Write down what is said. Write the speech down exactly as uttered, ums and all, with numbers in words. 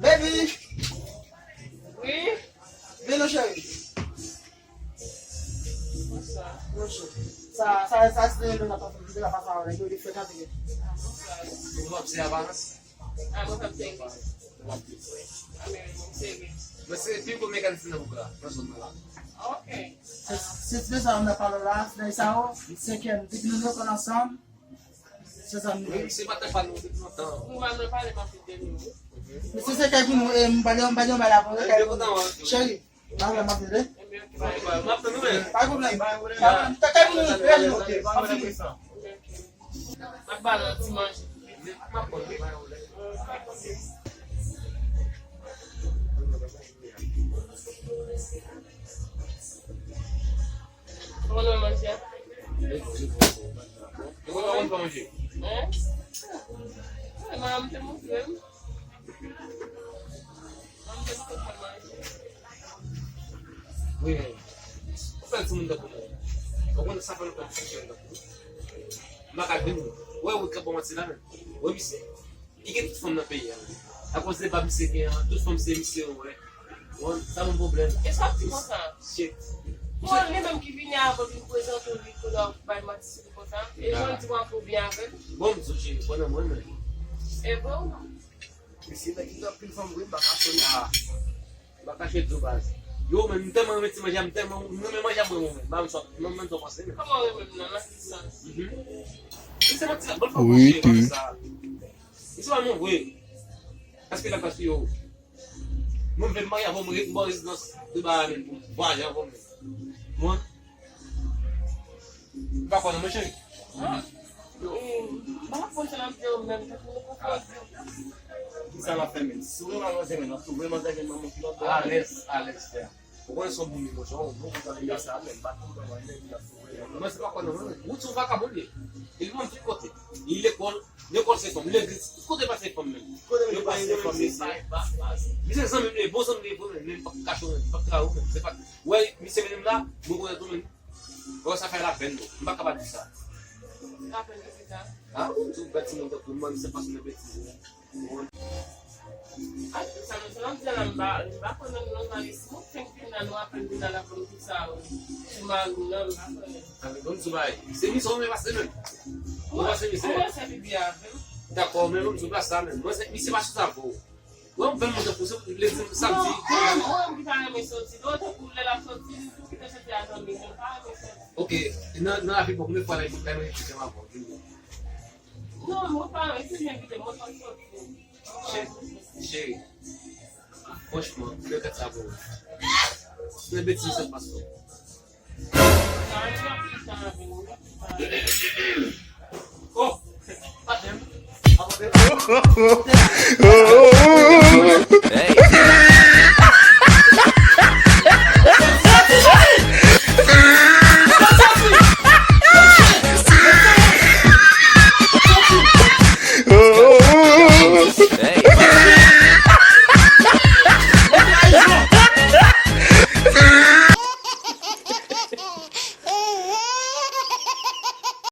Baby! Wi? Vin non, cheri. Sa, sa, sa, se te yon lòt afè, m te ka pase avè w, yo, li frekante. Ou ap se aparans? A, mwen p ap teke. Wi. A, men, mwen serye. Mwen se pi gwo mekanisyen nan bouk la, nan zòn nan la. Ok. Se, se, se sa m nan pale la, se sa yo, se ke depi nou rekòl ansanm, se sa m ye. Se pa tèt pa nou depi lontan. Nou mal nan pale, m ap vin de nou. Men se, se kay pou nou, e, m pale, m pale, m pale avè w, se kay pou nou. Cheri, m ap, m ap vin de. M ap tann ou, men. Pa gen pwoblèm. Pa, pa, kay pou nou, rete nou, ok. M ap vin. M ap ba nou ti manje. Kòman nou manje a? Yo konn pa manje. Hein? Wi, manman m te montre m. Manman m te montre m fè manje. Wi, men. Ou fè timoun tankou mwen. Ou konn sa fè lontan m fè timoun tankou mwen. M pa ka vin. Wè, ou t ka pran manti la, men. Wè, misye. Li gen tout fanm nan peyi a. Akoz de bab misye gen an, tout fanm se misye yo wè. Bon, sa ban m pwoblèm. E sa w di konsa? Shit. Bon, li menm ki vini avan vin prezante w, li kounye a w bay manti sou li konsa. E jan l di w anfè w byen avè l. Bon, m di w cheri, pran nan mwen, men. E bon? Mesye, nèg ki gen anpil fanm vre, m pa ka sonn a. M pa kache di w baz. Yo, men m tèlman renmen ti manje a, m tèlman, m renmen manje a mwen, mwen, men. M pa menm sòt, mwen menm sòt panse, men. Kòman w renmen m nan, nan ki sans? Mhm. Li se manti la, bon, fò manje, pa fè sa. Li se pa mwen vre. Paske la, paske yo. Mwen vle m marye avè w, mwen ret m ba w rezidans de ba a menm pou m vwayaje avè w menm. Mwen. M pa kwè nan mwen, cheri. Ah. Yo. Eh, m pa konn sa n ap di yo menm, tankou nou konprann. Kisa l ap fè menm? Si w renmen manzè menm, w ap tou renmen manzè gen manman ki lòt bò. Alèz, alèz, frè. Ou konnen se yon moun li monchè, yon bon konsa li ka sa menm, pa konprann anyen, li ap tou renmen. Mwen se pa kwè nan mwen, menm. Wout se yon vakabon li ye. Li pran m tout kote. Li lekòl, lekòl se fanm, legliz, tout kote pase fanm menm. Kote li pase fanm, mesye. Misye zanmi m li ye, bon zanmi m li ye vre menm, men m p ap kache w menm, m p ap trayi w menm. Se pa, wè, misye vin la, mwen konnen tou menm. Wè, sa fè lapèn, non. M pa kapab di sa. Lapèn de ki sa? Ah, ou di w bèt timoun tankou mwen, se pa sou nan betiz, non. Ay, sa nou, sa nou di la, m pa, m pa konn nan, non, nan, si mwen fenk vin la, nou apèn vin la, la, pou nou di sa, wi. Sou mari m nan, m pa konnen. Sa vle bon, sou bay. Se misye ou renmen pase menm. Ou renmen pase misye. Mwen, mwen se pipi avè m. Dakò, men mwen, m di w pa sa menm. Mwen, se, misye pa sou sa pou ou. Wè, m fè moun tankou se lendi, samdi. Non, mwen, mwen ki pa renmen soti. Lè w tankou lè l ap soti, li tou kite soti a zanmi, mwen pa renmen soti. Ok, nan, nan lavi, bon, konbyen fwa l al, l al manje ti janm avè w? Non, mwen pa renmen, si m envite, mwen pa soti. Cheri, cheri, franchman, m regrèt sa pou ou. Se nan betiz sa k pase w. Oh! Patnè m.